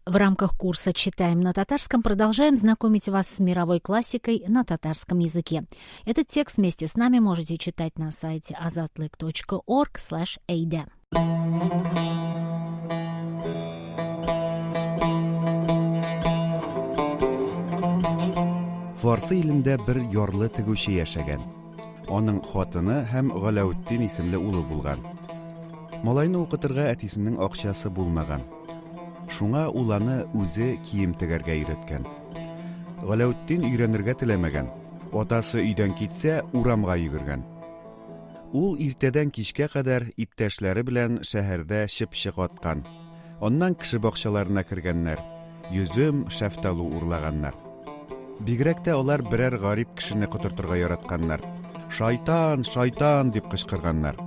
В рамках курса «Читаем на татарском» продолжаем знакомить вас с мировой классикой на татарском языке. Этот текст вместе с нами можете читать на сайте azatlyk.org/eide. Фарсы илендә бер ярлы тегүче яшәгән. Аның хатыны һәм Галәүтдин исемле улы булган. Малайны укытырга әтисенең акчасы булмаган. Шуңа ул аны үзе кием тегәргә өйрәткән. Галәүтдин өйрәнергә теләмәгән. Атасы өйдән китсә, урамга йөгергән. Ул иртәдән кичкә кадәр иптәшләре белән шәһәрдә чыпчык аткан. Аннан кеше бакчаларына кергәннәр, йөзем, шәфталу урлаганнар. Бигрәк тә алар берәр гарип кешене котыртырга яратканнар. Шайтан, шайтан! дип кычкырганнар.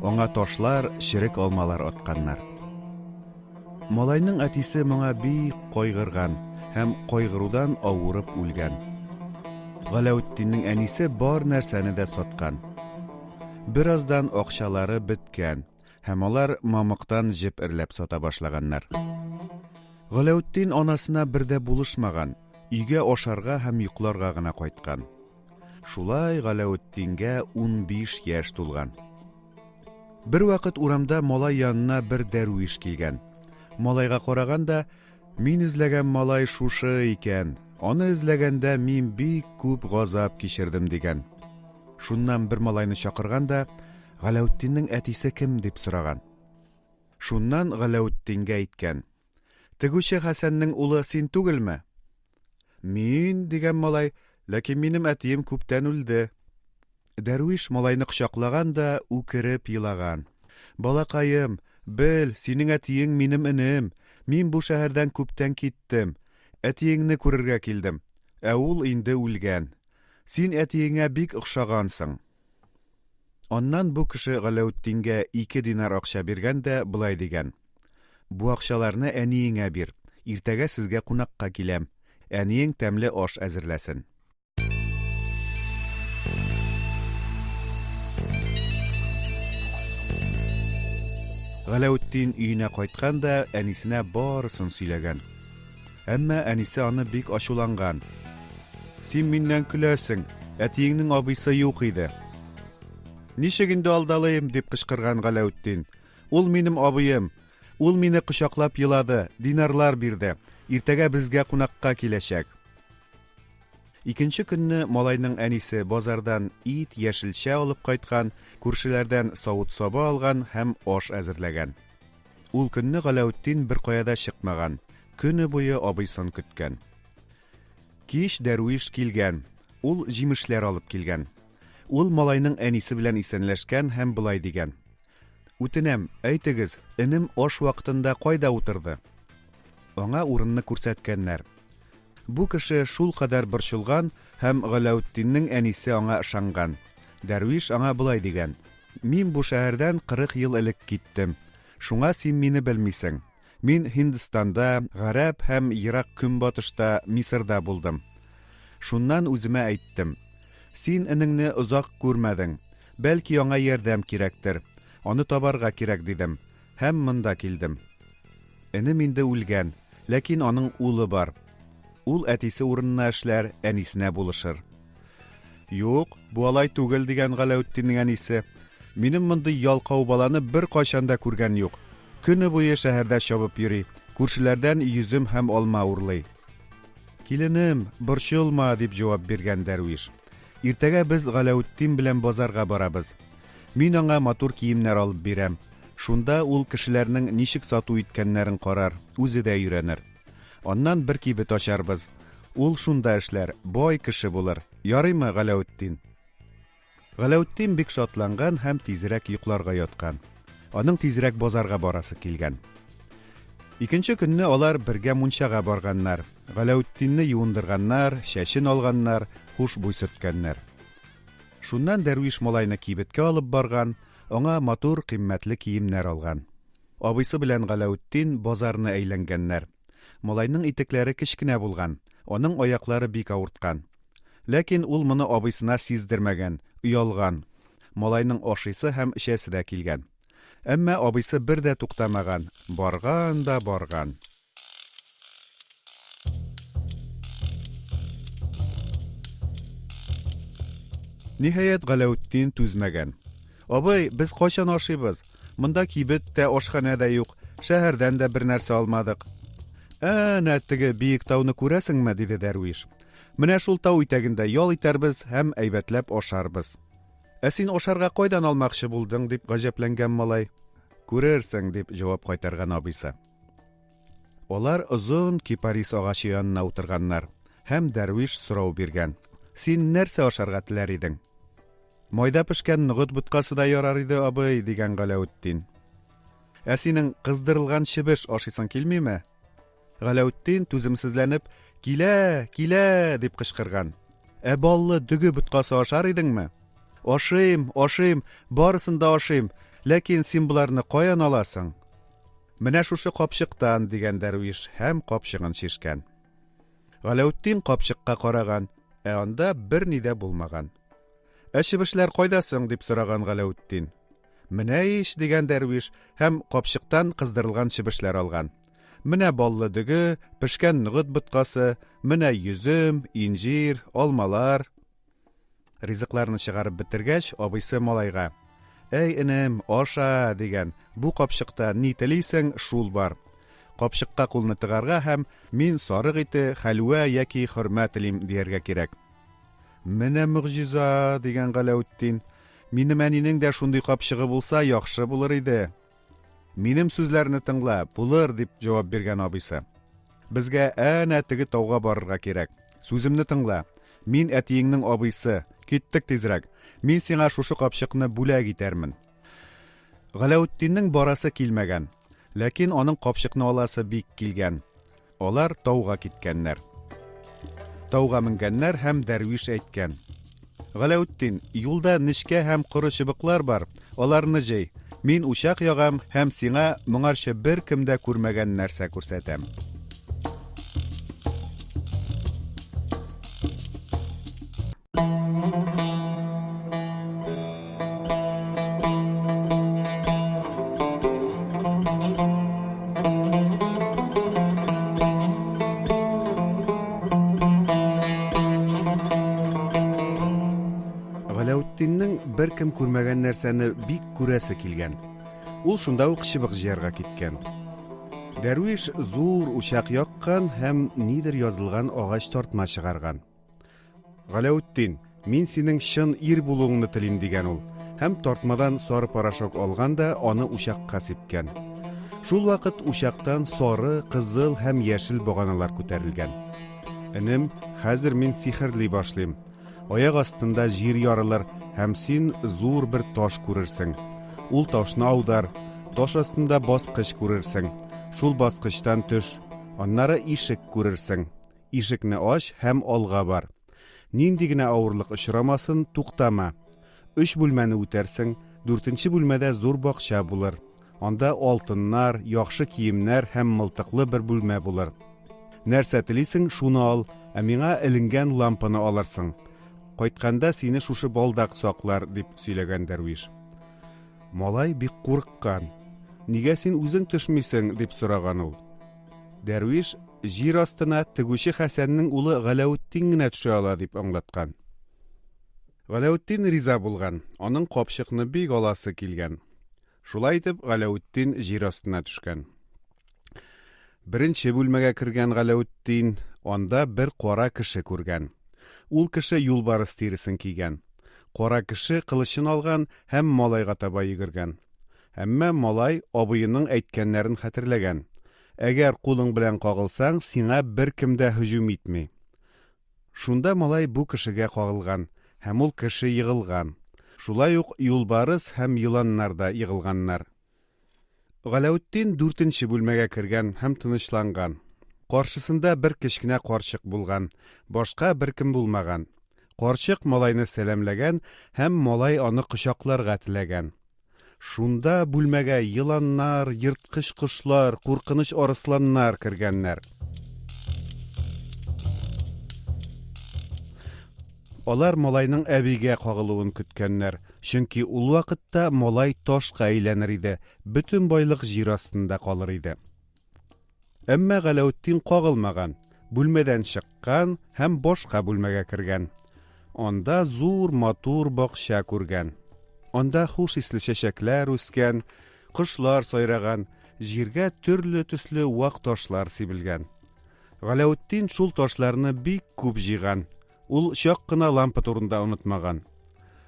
Аңа ташлар, черек алмалар атканнар. Малайның әтисе моңа бик кайгырган һәм кайгырудан авырып үлгән. Галәүтдиннең әнисе бар нәрсәне дә саткан. Бераздан акчалары беткән һәм алар мамыктан җеп эрләп сата башлаганнар. Галәүтдин анасына бер дә булышмаган, өйгә ашарга һәм йокларга гына кайткан. Шулай Галәүтдингә 15 яшь тулган. Бервакыт урамда малай янына бер дәрвиш килгән. Малайга караган да, Мин эзләгән малай шушы икән. Аны эзләгәндә мин бик күп газап кичердем, дигән. Шуннан бер малайны чакырган да, Галәүтдиннең әтисе кем, дип сораган. Шуннан Галәүтдингә әйткән: Тегүче Хәсәннең улы син түгелме? Мин, дигән малай, ләкин минем әтием күптән үлде. Дәрвиш малайны кочаклаган да үкереп елаган. Балакаем, бел, синең әтиең минем энем. Мин бу шәһәрдән күптән киттем. Әтиеңне күрергә килдем. Ә ул инде үлгән. Син әтиеңә бик охшагансың. Аннан бу кеше Галәүтдингә ике динар акча биргән дә болай дигән: Бу акчаларны әниеңә бир. Иртәгә сезгә кунакка киләм. Әниең тәмле аш әзерләсен. Галәүтдин өенә кайткан да әнисенә барысын сөйләгән. Әмма әнисе аны бик ачуланган. Син миннән көләсең, әтиеңнең абыйсы юк иде. Ничек инде алдалыйм, дип кычкырган Галәүтдин. Ул минем абыем. Ул мине кочаклап елады, динарлар бирде. Иртәгә безгә кунакка киләчәк. Икенче көнне малайның әнисе базардан ит, яшелчә алып кайткан, күршеләрдән савыт-саба алган һәм аш әзерләгән. Ул көнне Галәүтдин беркая да чыкмаган, көне буе абыйсын көткән. Кич дәрвиш килгән. Ул җимешләр алып килгән. Ул малайның әнисе белән исәнләшкән һәм болай дигән: Үтенәм, әйтегез, энем аш вакытында кайда утырды? Аңа урынны күрсәткәннәр. Бу кеше шулкадәр борчылган һәм Галәүтдиннең әнисе аңа ышанган. Дәрвиш аңа болай дигән: Мин бу шәһәрдән 40 ел элек киттем. Шуңа син мине белмисең. Мин Һиндстанда, Гарәп һәм Ерак Көнбатышта, Мисырда булдым. Шуннан үземә әйттем, Син энеңне озак күрмәдең. Бәлки аңа ярдәм кирәктер. Аны табарга кирәк, дидем. Һәм монда килдем. Энем инде үлгән, ләкин аның улы бар. Ул әтисе урынына эшләр, әнисенә булышыр. Юк, бу алай түгел, дигән Галәүтдиннең әнисе. Минем мондый ялкау баланы беркайчан да күргән юк. Көне буе шәһәрдә чабып йөри, күршеләрдән йөзем һәм алма урлый. Киленем, борчылма, дип җавап биргән дәрвиш. Иртәгә без Галәүтдин белән базарга барабыз. Мин аңа матур киемнәр алып бирәм. Шунда ул кешеләрнең ничек сату иткәннәрен карар, үзе дә өйрәнер. Аннан бер кибет ачарбыз. Ул шунда эшләр, бай кеше булыр. Ярыймы, Галәүтдин? Галәүтдин бик шатланган һәм тизрәк йокларга яткан. Аның тизрәк базарга барасы килгән. Икенче көнне алар бергә мунчага барганнар. Галәүтдинне юындырганнар, чәчен алганнар, хушбуй сөрткәннәр. Шуннан дәрвиш малайны кибеткә алып барган, аңа матур кыйммәтле киемнәр алган. Абыйсы белән Галәүтдин базарны әйләнгәннәр. Малайның итекләре кечкенә булган, аның аяклары бик авырткан. Ләкин ул моны абыйсына сиздермәгән, оялган. Малайның ашыйсы һәм эчәсе дә килгән. Әмма абыйсы бер дә туктамаган, барган да барган. Ниһаять, Галәүтдин түзмәгән. Абый, без кайчан ашыйбыз? Монда кибет тә, ашханә дә юк, шәһәрдән дә бернәрсә алмадык. Әнә теге биек тауны күрәсеңме? диде дәрвиш. Менә шул тау итәгендә ял итәрбез һәм әйбәтләп ашарбыз. Ә син ашарга кайдан алмакчы булдың? дип гаҗәпләнгән малай. Күрерсең, дип җавап кайтарган абыйсы. Алар озын кипарис агачы янына утырганнар, һәм дәрвиш сорау биргән, Син нәрсә ашарга теләр идең? Майда пешкән ногыт боткасы да ярар иде, абый, дигән Галәүтдин. Ә синең кыздырылган чебеш ашыйсың килмиме? Галәүтдин, түземсезләнеп, Килә, килә! дип кычкырган. Ә баллы дөге боткасы ашар идеңме? Ашыйм, ашыйм, барысын да ашыйм, ләкин син боларны каян аласың? Менә шушы капчыктан, дигән дәрвиш һәм капчыгын чишкән. Галәүтдин капчыкка караган, ә анда берни дә булмаган. Ә чебешләр кайда соң? дип сораган Галәүтдин. Менә ич, дигән дәрвиш һәм капчыктан кыздырылган чебешләр алган. Менә баллы дөге, пешкән ногыт боткасы, менә йөзем, инҗир, алмалар. Ризыкларны чыгарып бетергәч, абыйсы малайга: "Әй, энем, аша", дигән. "Бу капчыкта ни телисең, шул бар. Капчыкка кулны тыгарга һәм мин сарык ите, хәлвә яки хөрмә телим дияргә кирәк". Менә могҗиза, дигән Галәүтдин. Минем әнинең дә шундый капчыгы булса, яхшы булыр иде. Минем сүзләрне тыңла, булыр, дип җавап биргән абыйсы. Безгә әнә теге тауга барырга кирәк. Сүземне тыңла. Мин әтиеңнең абыйсы. Киттек тизрәк. Мин сиңа шушы капчыкны бүләк итәрмен. Галәүтдиннең барасы килмәгән. Ләкин аның капчыкны аласы бик килгән. Алар тауга киткәннәр. Тауга менгәннәр һәм дәрвиш әйткән. Галәүтдин, юлда нечкә һәм коры чыбыклар бар, аларны җый. Мин учак ягам һәм сиңа моңарчы беркем дә күрмәгән нәрсә күрсәтәм. Галәүтдиннең беркем күрмәгән нәрсәне бик күрәсе килгән. Ул шунда ук чыбык җыярга киткән. Дәрвиш зур учак яккан һәм нидер язылган агач тартма чыгарган. Галәүтдин, мин синең чын ир булуыңны телим, дигән ул һәм тартмадан сары порошок алган да аны учакка сипкән. Шул вакыт учактан сары, кызыл һәм яшел баганалар күтәрелгән. Энем, хәзер мин сихерли башлыйм. Аяк астында җир ярылыр һәм син зур бер таш күрерсең. Ул ташны аудар, таш астында баскыч күрерсең. Шул баскычтан төш. Аннары ишек күрерсең. Ишекне ач һәм алга бар. Нинди генә авырлык очрамасын, туктама. Өч бүлмәне үтәрсең, дүртенче бүлмәдә зур бакча булыр. Анда алтыннар, яхшы киемнәр һәм мылтыклы бер бүлмә булыр. Нәрсә телисең, шуны ал, ә миңа эленгән лампаны алырсың. Кайтканда сине шушы балдак саклар, дип сөйләгән дәрвиш. Малай бик курыккан. Нигә син үзең төшмисең, дип сораган ул. Дәрвиш, җир астына тегүче Хәсәннең улы Галәүтдин генә төшә ала, дип аңлаткан. Галәүтдин риза булган, аның капчыкны бик аласы килгән. Шулай итеп, Галәүтдин җир астына төшкән. Беренче бүлмәгә кергән Галәүтдин анда бер кара кеше күргән. Ул кеше юлбарыс тиресен кигән. Кара кеше кылычын алган һәм малайга таба йөгергән. Әмма малай абыеның әйткәннәрен хәтерләгән. Әгәр кулың белән кагылсаң, сиңа беркем дә һөҗүм итми. Шунда малай бу кешегә кагылган, һәм ул кеше егылган. Шулай ук юлбарыс һәм еланнар да егылганнар. Галәүтдин дүртенче бүлмәгә кергән һәм тынычланган. Каршысында бер кечкенә карчык булган, башка беркем булмаган. Карчык малайны сәламләгән һәм малай аны кочакларга теләгән. Шунда бүлмәгә еланнар, ерткыч кошлар, куркыныч арысланнар кергәннәр. Алар малайның әбигә кагылуын көткәннәр, чөнки ул вакытта малай ташка әйләнер иде, бөтен байлык җир астында калыр иде. Әмма Галәүтдин кагылмаган, бүлмәдән чыккан һәм башка бүлмәгә кергән. Анда зур матур бакча күргән. Анда хуш исле чәчәкләр үскән, кошлар сайраган, җиргә төрле төсле вак ташлар сибелгән. Галәветдин шул ташларны бик күп җыйган. Ул чак кына лампа турында онытмаган.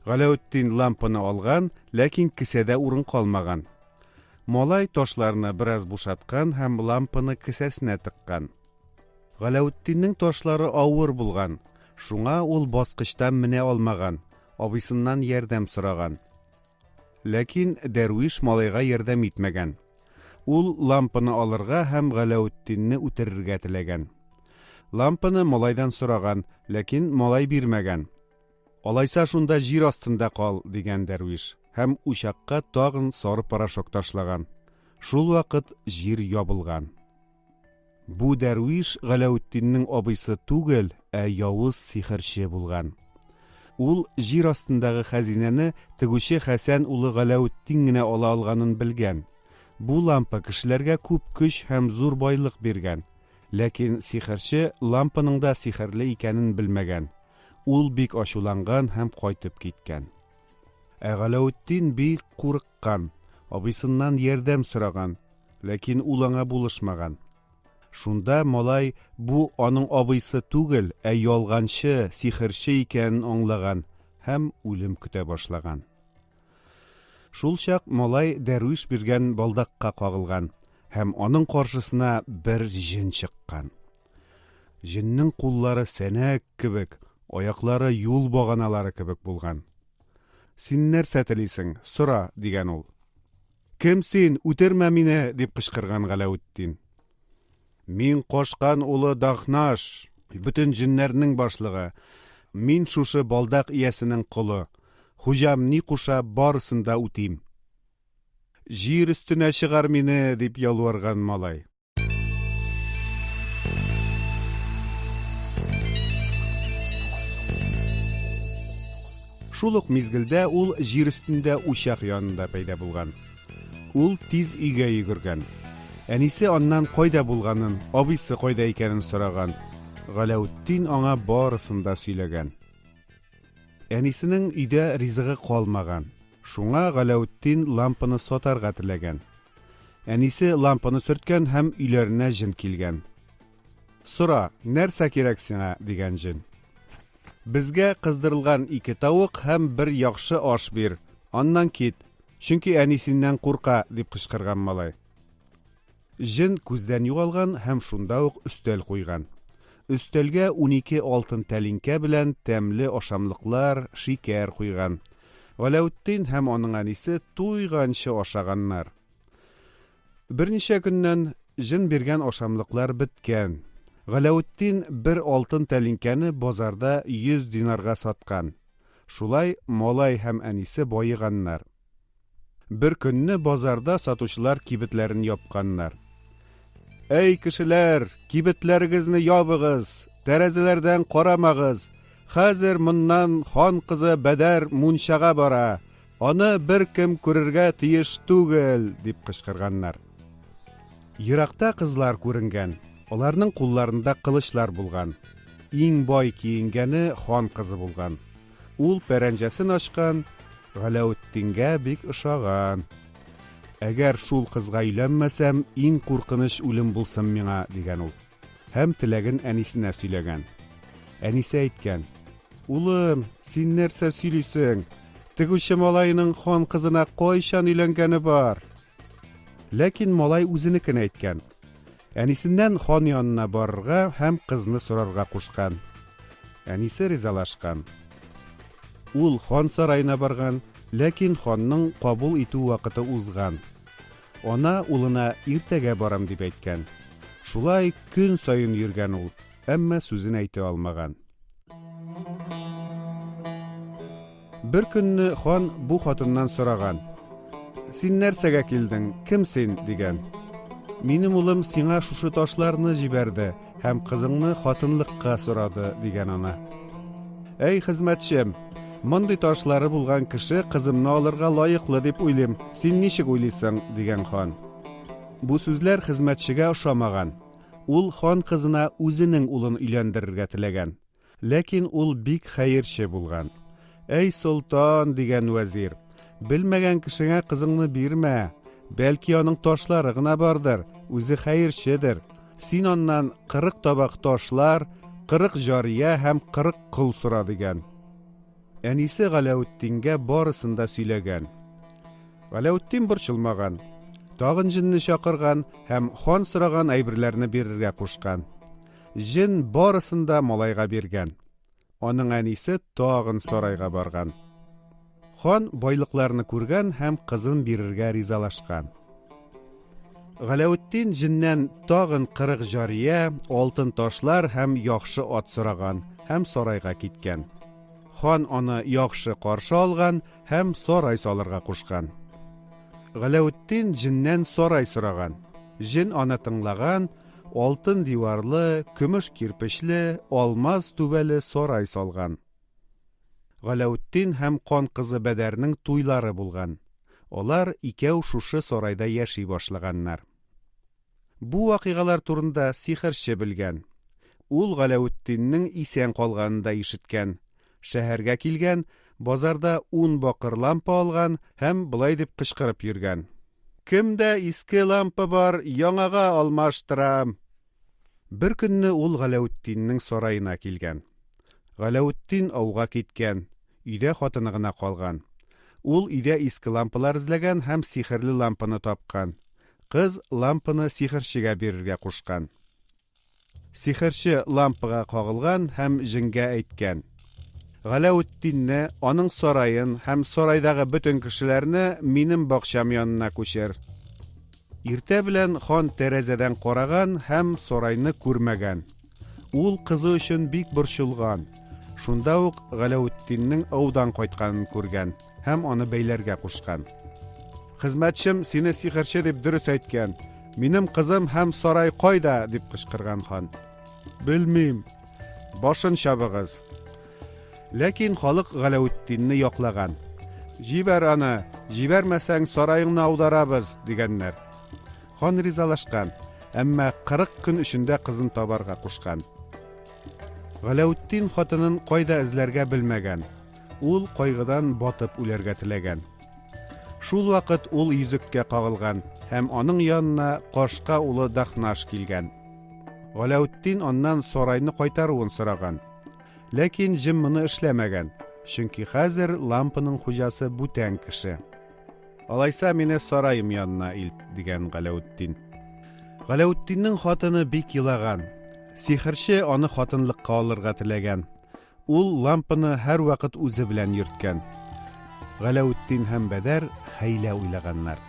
Галәветдин лампаны алган, ләкин кесәдә урын калмаган. Малай ташларны бераз бушаткан һәм лампаны кесәсенә тыккан. Галәветдиннең ташлары авыр булган, шуңа ул баскычтан менә алмаган, абыйсыннан ярдәм сораган. Ләкин дәрвиш малайга ярдәм итмәгән. Ул лампаны алырга һәм Галәветдинне үтерергә теләгән. Лампаны малайдан сораган, ләкин малай бирмәгән. Алайса шунда җир астында кал, дигән дәрвиш һәм учакка тагын сары порошок ташлаган. Шул вакыт җир ябылган. Бу дәрвиш Галәветдиннең абыйсы түгел, ә явыз сихерче булган. Ул җир астындагы хәзинәне тегүче Хәсән улы Галәветдин генә ала алганын белгән. Бу лампа кешеләргә күп көч һәм зур байлык биргән. Ләкин сихерче лампаның да сихерле икәнен белмәгән. Ул бик ачуланган һәм кайтып киткән. Ә Галәветдин бик курыккан, абыйсыннан ярдәм сораган, Ләкин ул аңа булышмаган. Шунда малай бу аның абыйсы түгел, ә ялганчы, сихерче икәнен аңлаган һәм үлем көтә башлаган. Шулчак малай дәрвиш биргән балдакка кагылган һәм аның каршысына бер җен чыккан. Җеннең куллары сәнәк кебек, аяклары юл баганалары кебек булган. Син нәрсә телисең, сора, дигән ул. Кем син, үтермә мине, дип кычкырган Галәветдин. Мин Кашкан улы Дахнаш, бөтен җеннәрнең башлыгы. Мин шушы балдак иясенең колы. Хуҗам ни куша, барысын да үтим. Җир өстенә чыгар мине, дип ялварган малай. Шул ук мизгелдә ул җир өстендә учак янында пәйда булган. Ул тиз өйгә йөгергән. Әнисе аннан кайда булганын, абыйсы кайда икәнен сораган. Галәүтдин аңа барысын да сөйләгән. Әнисенең өйдә ризыгы калмаган. Шуңа Галәүтдин лампаны сатарга теләгән. Әнисе лампаны сөрткән һәм өйләренә җен килгән. Сора, нәрсә кирәк сиңа, дигән җен. Безгә кыздырылган ике тавык һәм бер яхшы аш бир. Аннан кит, чөнки әни синнән курка, дип кычкырган малай. Җен күздән югалган һәм шунда ук өстәл куйган. Өстәлгә 12 алтын тәлинкә белән тәмле ашамлыклар, шикәр куйган. Галәүтдин һәм аның әнисе туйганчы ашаганнар. Берничә көннән җен биргән ашамлыклар беткән. Галәүтдин бер алтын тәлинкәне базарда 100 динарга саткан. Шулай малай һәм әнисе баеганнар. Бер көнне базарда сатучылар кибетләрен япканнар. Әй, кешеләр, кибетләрегезне ябыгыз, тәрәзәләрдән карамагыз. Хәзер моннан хан кызы Бәдәр мунчага бара. Аны беркем күрергә тиеш түгел, дип кычкырганнар. Еракта кызлар күренгән. Аларның кулларында кылычлар булган. Иң бай киенгәне хан кызы булган. Ул пәрәнҗәсен ачкан, Галәветдингә бик ошаган. Әгәр шул кызга өйләнмәсәм, иң куркыныч үлем булсын миңа, дигән ул. Һәм теләген әнисенә сөйләгән. Әнисе әйткән: Улым, син нәрсә сөйлисең? Тегүче малаеның хан кызына кайчан өйләнгәне бар? Ләкин малай үзенекен әйткән. Әнисеннән хан янына барырга һәм кызны сорарга кушкан. Әнисе ризалашкан. Ул хан сараена барган, ләкин ханның кабул итү вакыты узган. Ана улына иртәгә барам дип әйткән. Шулай көн саен йөргән ул, әмма сүзен әйтә алмаган. Бер көнне хан бу хатыннан сораган. Син нәрсәгә килдең? Кем син? дигән. Минем улым сиңа шушы ташларны җибәрде һәм кызыңны хатынлыкка сорады, дигән ана. Әй, хезмәтчем, мондый ташлары булган кеше кызымны алырга лаеклы дип уйлыйм. Син ничек уйлыйсың? дигән хан. Бу сүзләр хезмәтчегә ошамаган. Ул хан кызына үзенең улын өйләндерергә теләгән. Ләкин ул бик хәерче булган. Әй, солтан, дигән вәзир, белмәгән кешеңә кызыңны бирмә. Бәлки аның ташлары гына бардыр, үзе хәерчедер. Син аннан 40 табак ташлар, 40 җария һәм 40 кол сора, дигән. Әнисе Галәүтдингә барысын да сөйләгән. Галәүтдин борчылмаган. Тагын җенне чакырган һәм хан сораган әйберләрне бирергә кушкан. Җен барысын да малайга биргән. Аның әнисе тагын сарайга барган. Хан байлыкларны күргән һәм кызын бирергә ризалашкан. Галәүтдин җеннән тагын 40 җария, алтын ташлар һәм яхшы ат сораган һәм сарайга киткән. Хан аны яхшы каршы алган һәм сарай салырга кушкан. Галәүтдин җеннән сарай сораган. Җен аны тыңлаган, алтын диварлы, көмеш кирпечле, алмаз түбәле сарай салган. Галәүтдин һәм кан кызы Бәдәрнең туйлары булган. Алар икәү шушы сарайда яши башлаганнар. Бу вакыйгалар турында сихерче белгән. Ул Галәүтдиннең исән калганын да ишеткән. Шәһәргә килгән, базарда ун бакыр лампа алган һәм болай дип кычкырып йөргән. Кемдә иске лампа бар, яңага алмаштырам! Бер көнне ул Галәүтдиннең сараена килгән. Галәүтдин ауга киткән, өйдә хатыны гына калган. Ул өйдә иске лампалар эзләгән һәм сихерле лампаны тапкан. Кыз лампаны сихерчегә бирергә кушкан. Сихерче лампага кагылган һәм җенгә әйткән. Галәүтдинне, аның сараен һәм сарайдагы бөтен кешеләрне минем бакчам янына күчер. Иртә белән хан тәрәзәдән караган һәм сарайны күрмәгән. Ул кызы өчен бик борчылган. Шунда ук Галәүтдиннең аудан кайтканын күргән һәм аны бәйләргә кушкан. Хезмәтчем сине сихерче дип дөрес әйткән. Минем кызым һәм сарай кайда? дип кычкырган хан. Белмим. Башын чабыгыз. Ләкин халык Галәүтдинне яклаган. Җибәр аны, җибәрмәсәң, сараеңны аударабыз, дигәннәр. Хан ризалашкан, әмма 40 көн эчендә кызын табарга кушкан. Галәүтдин хатынын кайда эзләргә белмәгән. Ул кайгыдан батып үләргә теләгән. Шул вакыт ул йөзеккә кагылган һәм аның янына Кашка улы Дахнаш килгән. Галәүтдин аннан сарайны кайтаруын сораган. Ләкин җен моны эшләмәгән, чөнки хәзер лампаның хуҗасы бүтән кеше. Алайса мине сараем янына илт, дигән Галәүтдин. Галәүтдиннең хатыны бик елаган. Сихерче аны хатынлыкка алырга теләгән. Ул лампаны һәрвакыт үзе белән йөрткән. Галәүтдин һәм Бәдәр хәйлә уйлаганнар.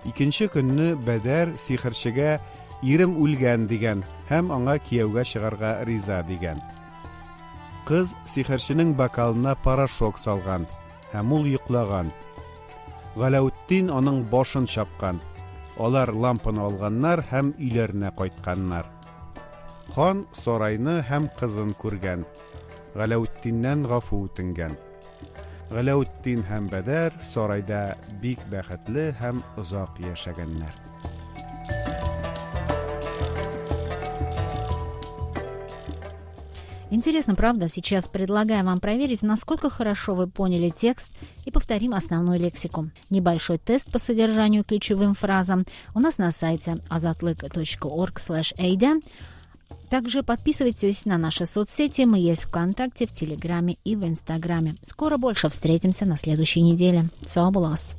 Икенче көнне Бәдәр сихерчегә ирем үлгән дигән һәм аңа кияүгә чыгарга риза дигән. Кыз сихерченең бокалына порошок салган һәм ул йоклаган. Галәүтдин аның башын чапкан. Алар лампаны алганнар һәм өйләренә кайтканнар. Хан сарайны һәм кызын күргән. Галәүтдиннән гафу үтенгән. Галәүтдин һәм Бәдәр сарайда бик бәхетле һәм озак яшәгәннәр. Интересно, правда? Сейчас предлагаю вам проверить, насколько хорошо вы поняли текст и повторим основную лексику. Небольшой тест по содержанию ключевым фразам у нас на сайте azatlyk.org/eyda. Также подписывайтесь на наши соцсети. Мы есть ВКонтакте, в Телеграме и в Инстаграме. Скоро больше встретимся на следующей неделе. Сау булыгыз.